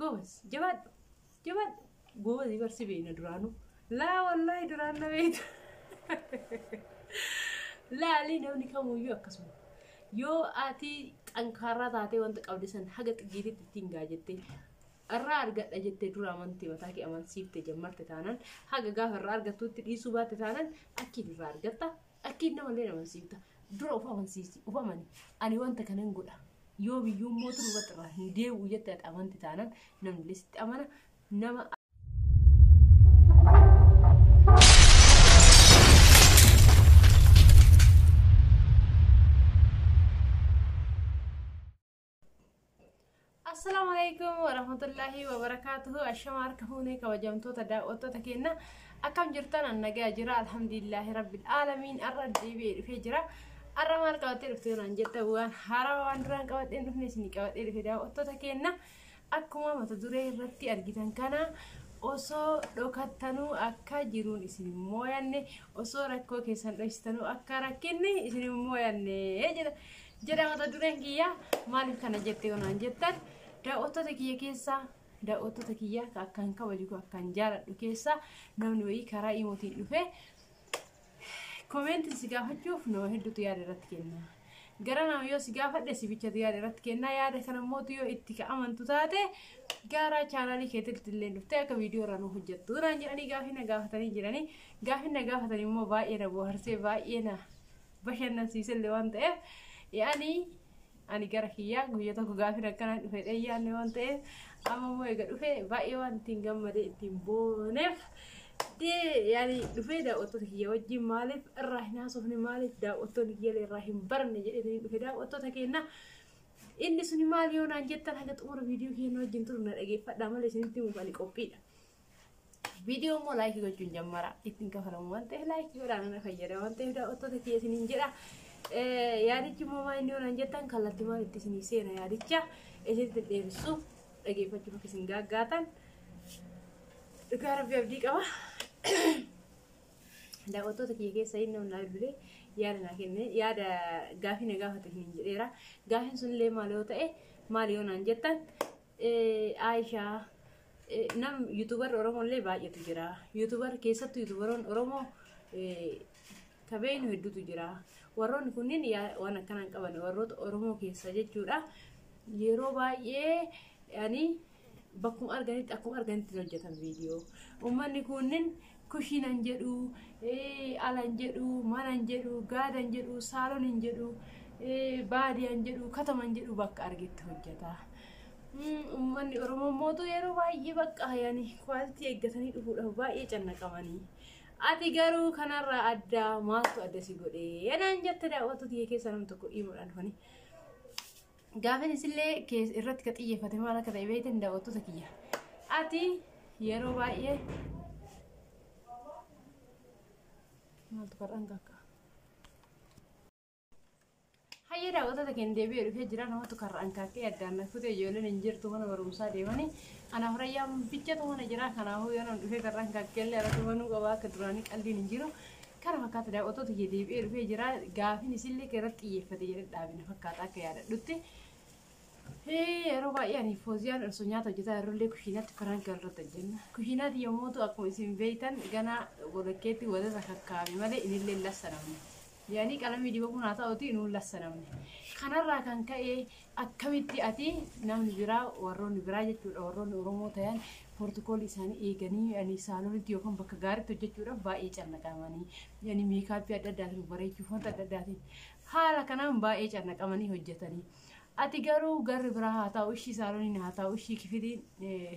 Goobas jabaadhu jabaadhu goobas barsi beekna duraanuu. Laa wallaahi duraan na beektu. Laalii namni kamuyyuu akkasuma. Yoo ati xankaarraa taatee wanta qabde san haga xiggiititti ittiin gaa jettee irraa argadha jettee dura amantii mataa kee amansiifte jammarte taanaan haga gaafa irraa argattutti dhiisuu baatte taanaan akkiin irraa argatta akkiin namallee amansiifta dura of amansiisi of amani ani wanta kanan godha yoo biyyuun mootu duubatti irraa hin deebi'u jettee ati amanti taanaan namni sitti amana nama. Assalaamu alaikum warahmatullahi wabarakatuhu. Ashama harka fuunee kabajamtoota daawwattoota keenya akkam jirtan? An nagaa jira, alhamdulillahi rabbil aalamiin. Arra deebi'ee dhufee jira. Arra maal qabattee dhufte naan jetta, waan haarawaa waan duraan qabadhee hin dhufne isinii qabadhee dhufe daawwattoota keenya. Akkuma mata duree irratti argitan kana, osoo dhokattanuu akka jiruun isin hin mooyanne, osoo rakkoo keessan dhoksitanuu akka rakkinni isin hin mooyanne jedha jedha mata dureen kiyya. Maaliif kana jette naan jettan, daawwattoota kiyya keessaa, daawwattoota kiyya akkan kabaju akkan jaaladhu keessaa namni wayii karaa imootiin dhufee comment si gaafachuuf nama hedduutu yaada irratti kenna. Gara nama yoo si gaafadhe si bichatu yaada irratti kenna. Yaada kana mootu yoo itti amantu taate gara chaanaalii keetitti illee dhuftee akka viidiyoo irraa nu hojjettu naan jedhanii gaafii na gaafatanii jiranii. Gaafii na gaafatan immoo baay'ee na bohaarsee baay'ee na bashannansiise illee waan ta'eef, yaani ani gara kiyyaa guyyaa tokko gaafiin akkanaan dhufe dheeyyaanne waan ta'eef, amma immoo eega dhufe baay'ee waan ittiin gammadee ittiin booneef yaani dhufee daawwattoota kiyya wajjin maaliif irraa hin haasofne, maaliif daawwattoonni kiyya irraa hin baranne jedhee dhufe daawwattoota keenya. Inni suni maal yoo naan jettan, haga xumura viidiyoo keenya wajjin turu na dhageeffadhaa malee isinitti himuuf ani qophiidha. Viidiyoo immoo like gochuun jammara, ittiin kafalamu waan ta'eef like godhaa, na fayyada waan ta'eef daawwattoota kiyya isiniin jedha. Yaadichi immoo maal inni yoo naan jettan, kallattii maal itti isinii seena, yaadicha isinitti dheeressu dhageeffachuuf akka isin gaaggaatan dhugaa rabbi abdii qaba. Daawwattoota kiyya keessa inni namni naa bilbilee yaada naa kenne, yaada gaafii na gaafate hin jedheera. Gaafiin sunillee maal yoo ta'e, maal yoo naan jettan, Aayishaa, nam YouTuber Oromoo illee baay'eetu jira. YouTuber keessattuu YouTuberoon Oromoo kabeenu hedduutu jira. Warroonni kunniin waan akkanaan qaban warroota Oromoo keessa jechuudha. Yeroo baay'ee ani bakkuma arganitti akkuma arganitti hojjetan viidiyoo. Uummanni kunniin kushiinan jedhu, alan jedhu, manan jedhu, gaadan jedhu, saalonin jedhu, baadiyan jedhu, kataman jedhu, bakka argetti hojjeta. Uummanni Oromoo mootu yeroo baay'ee bakka yaani quality eeggatanii dhufuudhaaf baay'ee cannaqamanii. Ati garuu kanarraa addaa maaltu adda si godhee naan jette daawwattoota kiyya keessa namni tokko dhiimuudhaan dhufanii. Gaafin isillee irratti ka xiyyeeffate maal akka ta'e beektan daawwattoota kiyya. Ati yeroo baay'ee maaltu karraan kakka. Hayyee daawwattoota keenya, deebi'ee dhufee jira. Namatu karraan kaakkee addaan na kutee. Ijoolleen hin jirtu, mana barumsaa deemanii, anaaf rayyaan bichatu mana jira. Kanaafuu yoo nama dhufee karraan kaakkee illee alatti banuu qaba, akka duraanii qalliin hin jiru. Kana fakkaata daawwattoota kiyya, deebi'ee dhufee jira. Gaafin isillee irratti xiyyeeffate jedhee dhaabina fakkaata akka yaadadhutti. Yeroo baay'ee ani Fooziyaan osoo nyaata hojjetaa yeroo kushiinaatti prank irratti hojjenna. Kushiinaatti yommuu ta'u, akkuma isin beektan, gana bolokkeetti wazasa kakkaa'ame malee inillee lassanamne. Yaani qalamii dibamuun haa ta'uti inuun lassanamne. Kanarraa kan ka'e akkamitti ati namni biraa, warroonni biraa jechuudha, warroonni Oromoo ta'an protocol isaanii eeganii yani saalonitti yookaan bakka gaariitti hojjechuudhaaf baay'ee cannaqamanii, yani makeup adda addaatiin bareechuuf wanta adda addaatiin haala kanaan baay'ee cannaqamanii hojjetanii. Ati garuu garri biraa haa ta'u, ishii saaloniin haa ta'u, ishii kifiliin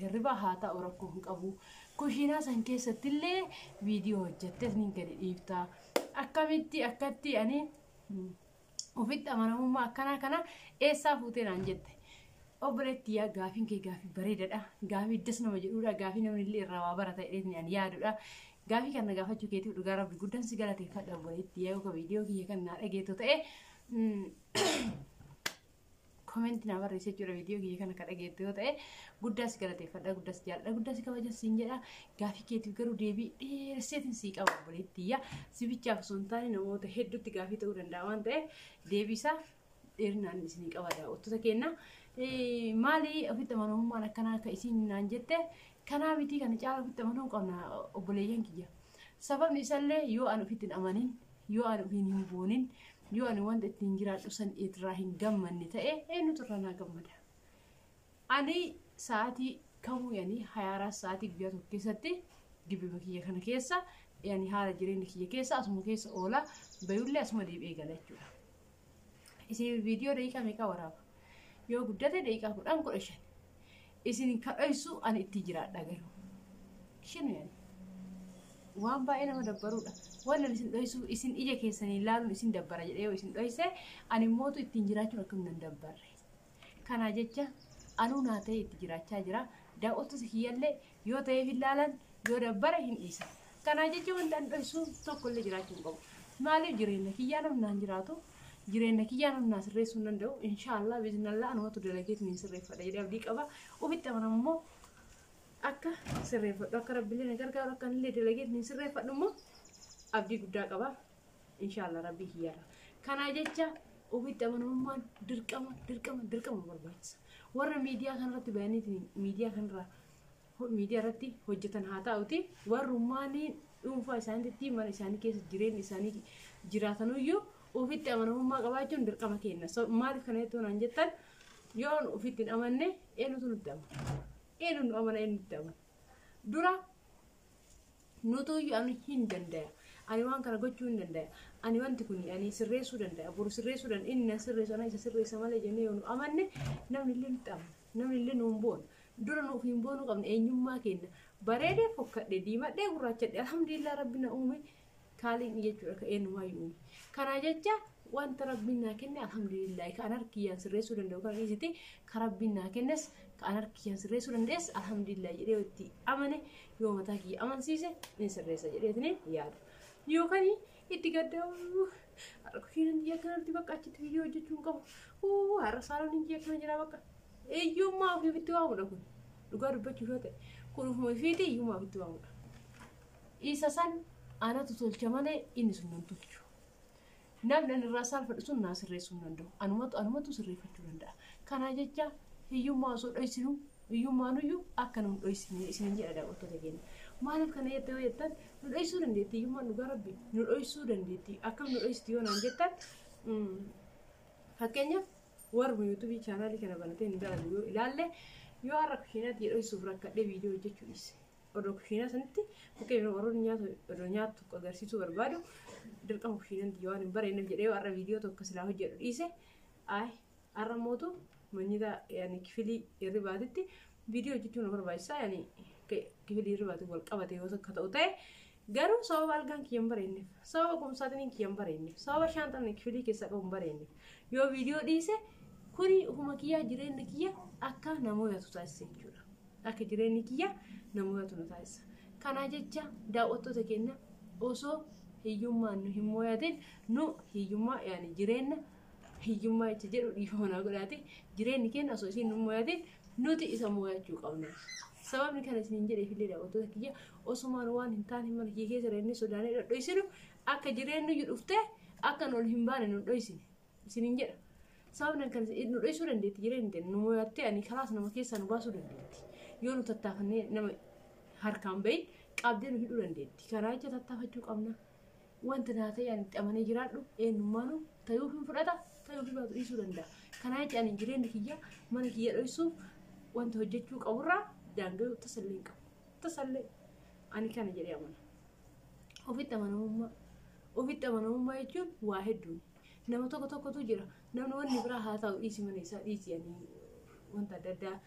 hirribaa haa ta'u, rakkoo hin qabu. Kushiinaa san keessatti illee viidiyoo hojjettee ni gadi dhiifta. Akkamitti akkatti ani ofitti amanamummaa akkanaa kana eessaa fuutee naan jette. Obboleetti yaa, gaafiin kee gaafii bareedaadha. Gaafii iddas nama jedhudha. Gaafii namni illee irraa waa barata jedhee ani yaadudha. Gaafii kana gaafachuu keetiif dhugaa rabbi guddaan si galateeffadha obboleetti yaa, yookaan viidiyoo kiyya kan naa dhageettu ta'e comment naa barreessa jechuudha. Viidiyoo kiyya kana kan dhageettu yoo ta'e guddaa si galateeffadha, guddaa si jaalladha, guddaa si kabaja siin jedha. Gaafii keetiif garuu deebii dheeresseetiin sii qaba obboleetti yaa. Si bichaaf osoo hin taane namoota hedduutti gaafii ta'uu danda'a waan ta'eef deebii isaa dheerinaan isinii qaba daawwattoota keenya. Maali ofitti amanamummaan akkanaa akka isin naan jette kanaa miti, kana caala ofitti amanuu qabna, obboleeyyan kiyya. Sababni isallee yoo ani ofitti hin amanin, yoo ani ofiin hin boonin, yoo ani wanta ittiin jiraadhu san irraa hin gammanne ta'e, eenyutu irraa naa gammada? Ani sa'aatii kamuu, yani hayaaraa sa'aatii guyyaa tokko keessatti gibbima kiyya kana keessa, yani haala jireenya kiyya keessa asuma keessa oola, bayullee asuma deebi'ee gala jechuudha. Isin viidiyoo daqiiqaa meeqaa waraaba? Yoo guddate daqiiqaa 10, 15. Isin kadhoysu ani itti jiraadha garuu. Shinu yani. Waan baay'ee nama dabbaruudha. Waan ani isin dhoysu isin ija keessanii ilaaluun isin dabbara jedhee yoo isin dhoyse, ani immootu ittiin jiraachuun akkam nan dabbarre? Kana jecha anuu naa ta'e itti jiraachaa jira. Daawwattoota kiyyallee yoo ta'eef ilaalan, yoo dabbare hin dhiisan. Kana jecha wanta ani dhoysu tokkollee jiraachuu hin qabu. Maaliif? Jireenya kiyyaa namni naan jiraatu, jireenya kiyyaa namni naa sirreessuu hin danda'u. Inshaallah, biiznallah, anumatu dalageetu hin sirreeffadha jedhee abdii qaba. Ofitti amanamummoo akka sirreeffadhu, akka rabbiillee na gargaaru, akka anillee dalageetu hin sirreeffadhu immoo abdii guddaa qaba. Inshaallah, rabbii kiyyaarra. Kana jecha ofitti amanamummaan dirqama, dirqama, dirqama barbaachisa. Warra miidiyaa kanarratti bayaniitiin miidiyaa kanarra miidiyaa irratti hojjetan haa ta'uti, warrummaan dhuunfaa isaaniitti mana isaanii keessa jireenya isaanii jiraatanuyyuu ofitti amanamummaa qabaachuun dirqama kenna. Maaliif kana jettuu naan jettan, yoo nu ofitti hin amanne eenyutu nutti amana? Eenyu nu amana? Eenyu nutti amana? Dura nutuyyuu ani hin dandaya. Ani waan kana gochuu hin dandaya. Ani wanti kun ani sirreessuu dandaya. Boru sirreessuu danda'a. Inni na sirreessu, ana isa sirreessa malee jennee yoo nu amanne, namni illee nutti amana. Namni illee nu hin boonu. Dura nu ofiin boonuu qabna eenyummaa keenya. Bareedee, fokkadhe, diimadhee, gurraachadhe, alhamdulillah, rabbi na uume kaaliin jechuudha, ka eenyumaa uume. Kana jecha wanta rabbiin naa kenne alhamdulillah, ka an harkiyyaan sirreessuu danda'u kana dhiisiti, ka rabbiin naa kennes, ka an harkiyyaan sirreessuu danda'es alhamdulillah jedhee itti amane, yoo mataa kiyya amansiise ni sirreessa jedheetini yaada. Yookaan itti gadda, har'a kushiinan xiyya akkanatti bakka achitti viidiyoo hojjechuu hin qabu. Har'a saaloon xiyya akkana jira, bakka. Hiyyummaa ofii ofitti waamudha kun. Dhugaa dubbachuuf yoo ta'e kun ofuma ofiiti hiyyummaa ofitti waamudha. Isa san anatu tolcha malee inni sun nan tolchu. Namni ani irraa saalfadhu sun naa sirreessuu hin danda'u. Anumatu sirreeffachuu danda'a. Kana jecha hiyyummaa osoo dhoysinu, hiyyummaanuyyuu akka nu hin dhoysine isinin jedha, daawwattoota keenya. Maaliif kana jette yoo jettan, nu dhoysuu dandeetti hiyyummaan, dhugaa rabbi nu dhoysuu dandeetti. Akkam nu dhoysiti yoo naan jettan, fakkeenyaaf warri yuutuubii chaanaalii kana banatee hin dalagu yoo ilaalle, yoo har'a kushiinaatti dhoysuuf rakkadhee viidiyoo hojjechuu dhiise. Odoo kushiinaa sanitti, fakkeenyaaf warroonni nyaata odoo nyaata tokko agarsiisuu barbaadu, dirqama kushiinaan waan hin bareenneef jedhee yoo har'a viidiyoo tokko silaa hojjedhu dhiise, ay har'a mootu manyita yani kifilii hirribaatitti viidiyoo hojjechuun nu barbaachisaa, yani kifilii hirribaatti wal qabate yoo akka ta'u ta'e, garuu sababa algaan kiyya hin bareenneef, sababa qumsaatiin kiyya hin bareenneef, sababa shaanxaan kifilii keessaa qabu hin bareenneef yoo viidiyoo dhiise, kuni ufuma kiyyaa jireenya kiyya akka namootatu taasisa jechuudha. Akka jireenyi kiyya namootatu nu taasisa. Kana jecha daawwattoota keenya, osoo hiyyummaan nu hin mo'atin, nu hiyyummaa yaani jireenya hiyyummaa jecha jedhu dhiifama naa godhaati, jireenyi keenya osoo isin nu mo'atin nuti isa mo'achuu qabna. Sababni kana isiniin jedheef illee, daawwattoota kiyya, osumaan waan hin taane mana kiyya keessa reennee sodaanee dhodhoysinu, akka jireenyi dhuftee akka nu ol hin baane nu dhoysine isiniin jedha. Sababni kan nu dhoysuu dandeetti jireenya ta'e nu mo'attee ani kalaas nama keessaa nu baasuu dandeetti. Yoo nu tattaafannee nama harkaan bahin qabdee nu hidhuu dandeetti. Karaa jecha tattaafachuu qabna. Wanta naa ta'e ani itti amanee jiraadhu eenyummaanuu tayuuf hin fudhata, tayuuf hin baatu dhiisuu danda'a. Kanaa jecha ani jireenya kiyya mana kiyya dhoysuuf wanta hojjechuu qaburraa daanga'uu tasallee hin qabu. Tasallee ani kana jedhee amana. Ofitti amanamummaa. Ofitti amanamummaa jechuun waa hedduun. Nama tokko tokkotu jira. Namni wanni biraa haa ta'u dhiisi, mana isaa dhiisi, ani wanta adda addaa,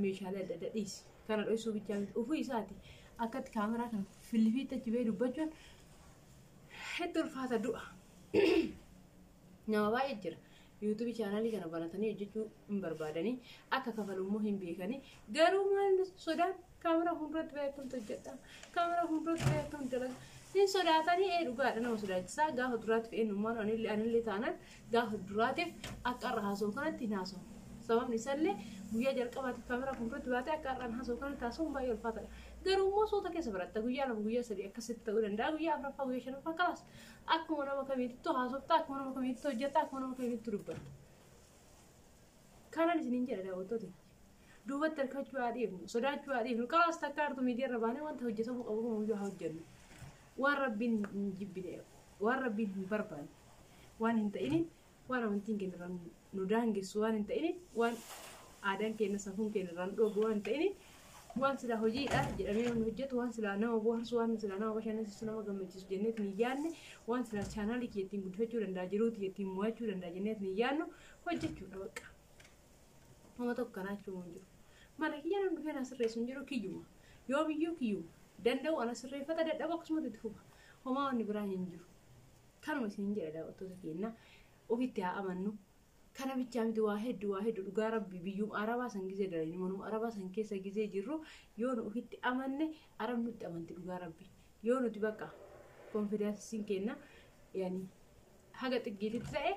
meeshaalee adda addaa dhiisi. Kana dhoysuu bichaa miti. Ofii isaati akkatti kaameraa kana fillifiitti achi bahee dubbachuun hedduu ulfaata du'a. Nama baay'ee jira. Yuutuubii chaanaalii kana banatanii hojjechuu hin barbaadanii, akka kafalu immoo hin beekanii, garuu maal sodaan kaameraa fuulduratti bahee akkamtu hojjedha, kaameraa fuulduratti bahee akkam dalaga hin sodaatanii. Ee, dhugaadha, nama sodaachisaa. Gaafa duraatiif eenyummaan anillee taanaan gaafa duraatiif akka har'a haasa'u kanatti hin haasa'u. Sababni isaallee guyyaa jalqabaatiif kaameraa fuulduratti baatee akka har'aan haasa'u kanatti haasa'uun baay'ee ulfaataadha. Garuu immoo soota keessa baratta. Guyyaa 2, guyyaa 3 akkasitti ta'uu danda'a. Guyyaa afuraffaa, guyyaa shanaffaa kalaas akkuma nama kamiittuu haasofta, akkuma nama kamiittuu hojjetta, akkuma nama kamiittuu dubbatta. Kanaan isiniin jedha daawwattoota. Duubatti harkachuu haa dhiifnu, sodaachuu haa dhiifnu. Kalaas takka hartu miidiyaa irra baanee wanta hojjetamuu qabu kamiyyuu haa hojjennu. Waan Rabbiin hin jibbine, waan Rabbiin hin barbaanne, waan hin ta'iniin, waan amantiin keenya irraa nu daangessu waan hin ta'iniin, waan aadaan keenya safuun keenya irraa nu dhoogu waan hin ta'iniin, waan silaa hojiidha jedhamee namni hojjetu, waan silaa nama bohaarsu, waan silaa nama bashannansiisu, nama gammachiisu jenneet hin yaadne, waan silaa chaanaalii kiyya ittiin guddifachuu danda'a, jiruuti ittiin mo'achuu danda'a jenneet hin yaadnu hojjechuudha bakka. Nama tokko kanaa jechuun hin jiru. Mana kiyya namni dhufee na sirreessu hin jiru kiyyuma. Yoomiyyuu kiyyuma. Danda'u ana sirreeffata dadhabu akkasumatti itti fufa. Homaa wanni biraa hin jiru. Kanuma isiniin jedha daawwattoota keenya. Ofitti haa amannu. Kana bichaa miti waa hedduu waa hedduu dhugaa rabbi biyyuma arabaa san gizee dalagnu manuma arabaa san keessa gizee jirru yoo nu ofitti amanne arab nutti amanti dhugaa rabbi. Yoo nuti bakka konfidaansiin keenya yaani haga xiggiititti ta'e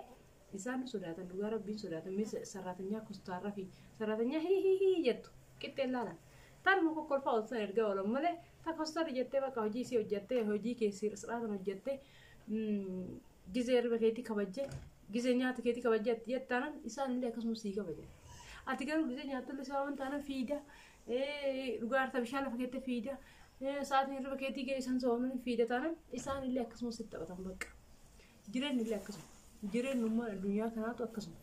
isaan nu sodaatan dhugaa rabbiin sodaatan mis sarraatanyaa kostaarra fi sarraatanyaa hii hii hii jettu qixxeen laalan. Tanuma kokkolfaa ooltu san ergaa oolan malee ta kostarri jettee bakka hojii isii hojjattee hojii kee siraataan hojjattee gizee hirriba keetii kabajjee gizee nyaata keetii kabajjee ati jettaanan isaan illee akkasuma sii kabajan. Ati garuu gizee nyaattullee si waaman taanan fiida dhugaarta bishaan lafa keettee fiida sa'aatiin hirriba keetii ga'e isaan si waaman fiida taanan isaan illee akkasuma sitti taphatan bakka. Jireenyi illee akkasuma. Jireenyummaan addunyaa kanaatu akkasuma.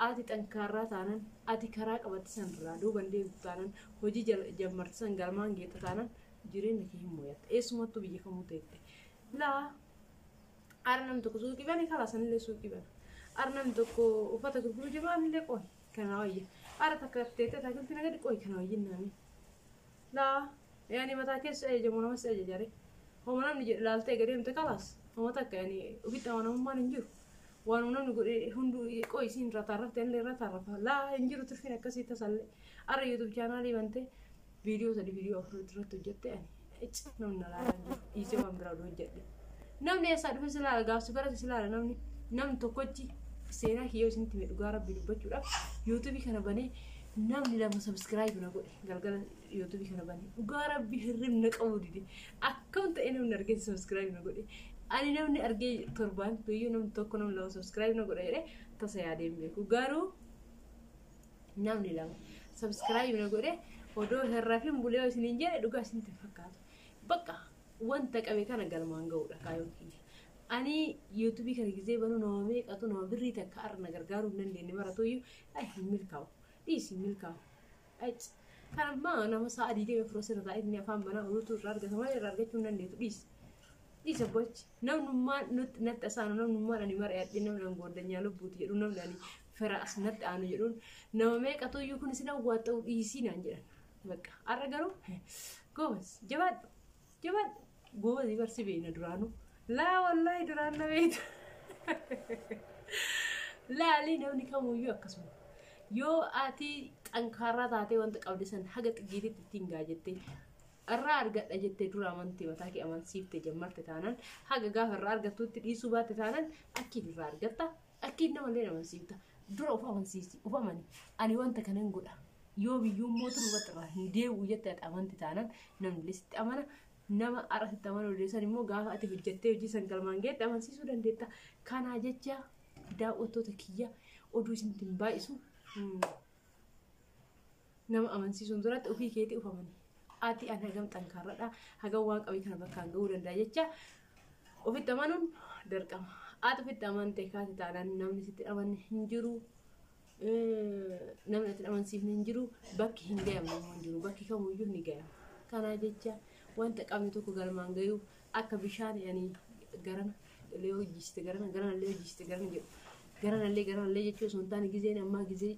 Ati xankaarraa taanan, ati karaa qabatte san irraa duuban deebitu taanan, hojii jammarte san galmaan geetta taanan jireenya kee hin moo'atta. Eessumattuu biyya kamuu teette. Laa ara namni tokko suuqii bane karaa sanillee suuqii bana. Ara namni tokko uffata gurguruu jabaan illee qoy kana wayya. Ara takka teettee taakiltii nagadi qoy kana wayyin naami. Laa yaani mataa keessa ajajamu namas ajajare. Homa namni jedhe laaltee gadi deemte kalaas. Homa takka yaani ofitti amanamummaan hin jiru. Waanuma namni godhe hunduu qoy isiin irraa taarrafte illee irraa taarrafa. Laa hin jiru turfiin akkasii tasallee. Ara YouTube chaanaalii bantee viidiyoo 3 viidiyoo 4 irratti hojjette ani. Icci namni na laalaa hin jiru. Dhiisee waan biraa oduu hojjedhe. Namni eessaa dhufe si laala gaafsi barate si laala namni namni tokkochi seenaa kiyyoo isinitti hime dhugaa rabbii dubbachuudhaaf yuutuubii kana banee namni lama sabskiraayib na godhe galgala yuutuubii kana banee dhugaa rabbii hirribna qabu dide akkam ta'e namni argee sabskiraayib na godhe ani namni argee torbaan tuyyuu namni tokko namni lama sabskiraayib na godhe jedhee tasa yaadee hin beeku garuu namni lama sabskiraayib na godhe odoo hin rafin bulee isiniin jedhe dhugaa isinitti hin fakkaatu bakka wanta qabe kana galmaan ga'uudha kaayyoon kiyya. Ani yuutuubii kana gizee banuu nama meeqatu nama birrii takka har'a na gargaaruu hin dandeenye maratuyyuu ay hin milkaa'u dhiisi hin milkaa'u. Ay kan ammaa nama sa'a 24 asirra taa'ee inni afaan banaa oolutu irraa argata malee irraa argachuu hin dandeetu dhiisi. Dhiisi abbochi namnummaan nutti natti asaanu namnummaan ani mari'adhe namni an gooddanyaa lubbuuti jedhu namni ani fira as natti aanu jedhuun nama meeqatuyyuu kun isin awwaaxxa'u dhiisii naan jedhan. Bakka har'a garuu goobas jabaadhu. Jabaadhu goobazii barsi beekna duraanuu. Laa wallaahi duraan na beektu. Laalii namni kamuyyuu akkasuma. Yoo ati xankaarraa taatee wanta qabde san haga xiggiititti ittiin gaa jettee irraa argadha jettee dura amantii mataa kee amansiifte jammarte taanaan haga gaafa irraa argattutti dhiisuu baatte taanaan akkiin irraa argatta akkiin namallee amansiifta dura of amansiisi of amani ani wanta kanan godha yoo biyyuun mootu duubatti irraa hin deebi'u jettee ati amanti taanaan namni illee sitti amana nama har'a sitti amanuu dandeessan immoo gaafa ati hojjettee hojii san galmaan geette amansiisuu dandeetta. Kanaa jecha daawwattoota kiyya oduu isinitti hin baay'isu. Nama amansiisuun duratti ofii keetii of amani. Ati ani hagam xankaarradha hagam waan qabee kana bakkaan ga'uu danda'a jecha ofitti amanuun dirqama. Ati ofitti amante kaati taanaan namni sitti amanne hin jiru. Namni ati amansiifne hin jiru bakki hin gayamne immoo hin jiru bakki kamuyyuu ni gayama. Kanaa jecha wanta qabne tokko galmaan gayuuf akka bishaan yani garana illee hojjiste garana garana illee hojjiste garana jedhu garana illee garana illee jechuu osoo hin taane gizeen ammaa gizee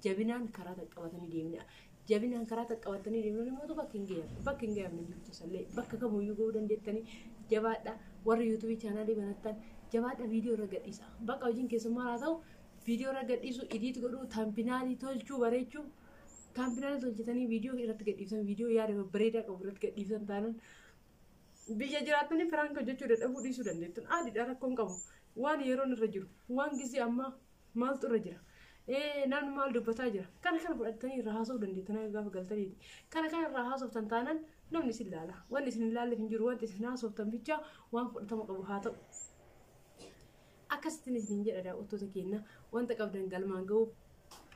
jabinaan karaa qaqqabatanii deemnidha. Jabinaan karaa qaqqabatanii deemnan immoo bakka hin gayamne bakka hin gayamne jirtu tasallee bakka kamuyyuu ga'uu dandeettanii jabaadha warri yuutuubii chaanaalii banattan jabaadha viidiyoo irra gadhiisa bakka hojiin keessummaa haa ta'u viidiyoo irra gadhiisu idiit godhuu taampinaalii tolchuu bareechuu taampinaalii tolchitanii viidiyoo irratti gadhiiftan viidiyoo yaada babbareedaa qabu irratti gadhiiftan taanan biyya jiraattanii piraank hojjechuu dadhabuu dhiisuu dandeettan aadiidha rakkoon qabu waan yeroon irra jiru waan gizee ammaa maaltu irra jira namni maal dubbataa jira kana kana fudhattanii irraa haasa'uu dandeettan gaafa galtaniiti kana kana irraa haasoftan taanan namni isin laala wanni isin hin laalleef hin jiru wanti isin haasoftan bichaa waan fudhatama qabu haa ta'u. Akkasittiin isiniin jedha daawwattoota keenya wanta qabdan galmaan ga'uuf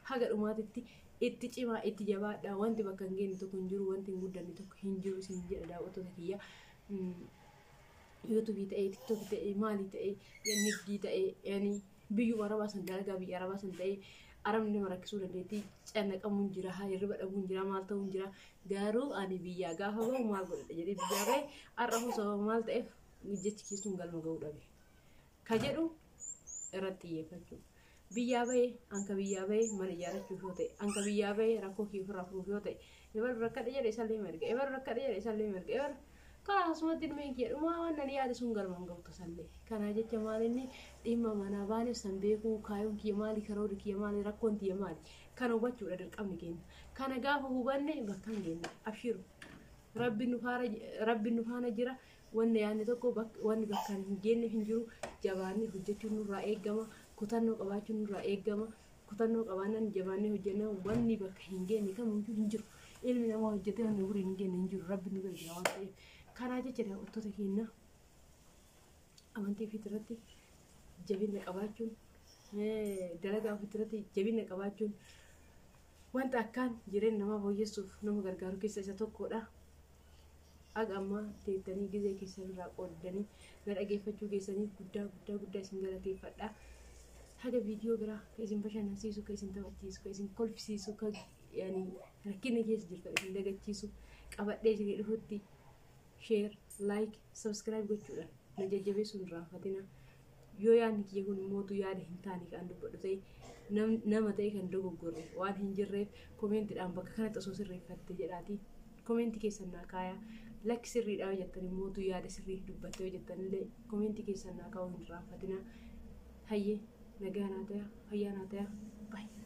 Haga dhumaatitti itti cimaa, itti jabaadha. Wanti bakka hin geenye tokko hin jiru, wanti hin guddanne tokko hin jiru isin jedha daawwattoota kiyya. Yuutuubii ta'ee, Tiktookii ta'ee, maalii ta'ee, nigdii ta'ee, yani biyyuma arabaa san, dalagaa biyya arabaa san ta'ee, arabni nama rakkisuu dandeettii, cannaqamuun jira, hirriba dhabuun jira, maal ta'uun jira. Garuu ani biyyaa gaafa bahu maal godhadha jedhee biyyaa bahe, har'a hoo sababa maal ta'eef jechi keessuun galma ga'uu dhabe ka jedhu irratti xiyyeeffachuu. Biyyaa bahee, anka biyyaa bahee mana ijaarrachuuf yoo ta'e, anka biyyaa bahee rakkoo kiyya ofirraa furuuf yoo ta'e, ebalu rakkadha jedhe isallee mirga, ebalu rakkadha jedhe isallee mirga, ebalu karaa asumatti dhumeen kiyya dhumaa waan nan yaade sun galma hin ga'u tasallee. Kanaa jecha maal inni dhimma manaa baaneef san beekuu, kaayoon kiyya maali, karoorri kiyya maali, rakkoon tiyya maali, kana hubachuudha dirqamni keenya. Kana gaafa hubanne bakka hin geenye. Abshiru. Rabbi nu faana jira. Wanni yaadne tokko wanni bakka hin geenye hin jiru. Jabaannee hojjechuun nurraa eegama. Kutannoo qabaachuun nurraa eegama. Kutannoo qabaannaan, jabaannee hojjennaan, wanni bakka hin geenye kamiyyuu hin jiru. Ilmi namaa hojjetee wanni umurii hin geenye hin jiru. Rabbi nu bira jira waan ta'eef. Kanaa jecha daawwattoota keenya, amantii ofiitti irratti jabina qabaachuun, dalagaa ofiitti irratti jabina qabaachuun wanta akkaan jireenya namaa fooyyessuuf nama gargaaru keessa isa tokkodha. Aga ammaa teettanii gizee keessan irraa qooddanii na dhageeffachuu keessanii guddaa guddaa guddaa isin galateeffadha. Haga viidiyoo biraa ka isin bashannansiisu, ka isin taphachiisu, ka isin kolfisiisu, ka yani rakkina keessa jirtan isin dagachiisu qabadhee isinii dhufutti, share, like, subscribe gochuudhaan na jajjabeessuun irraanfatina. Yoo yaadni kiyya kun mootu yaada hin taane kan dubbadhu ta'e, nama ta'e kan dogoggorre waan hin jirreef, komeentiidhaan bakka kanatti osoo sirreeffatte jedhaati komeentii keessan naa kaayaa. Lakki, sirriidha yoo jettan, mootu yaada sirrii dubbatte yoo jettan illee, komeentii keessan naa kaa'uu hin irraanfatina. Hayyee, nagaa naa ta'a, fayyaa naa ta'a, baay'ee.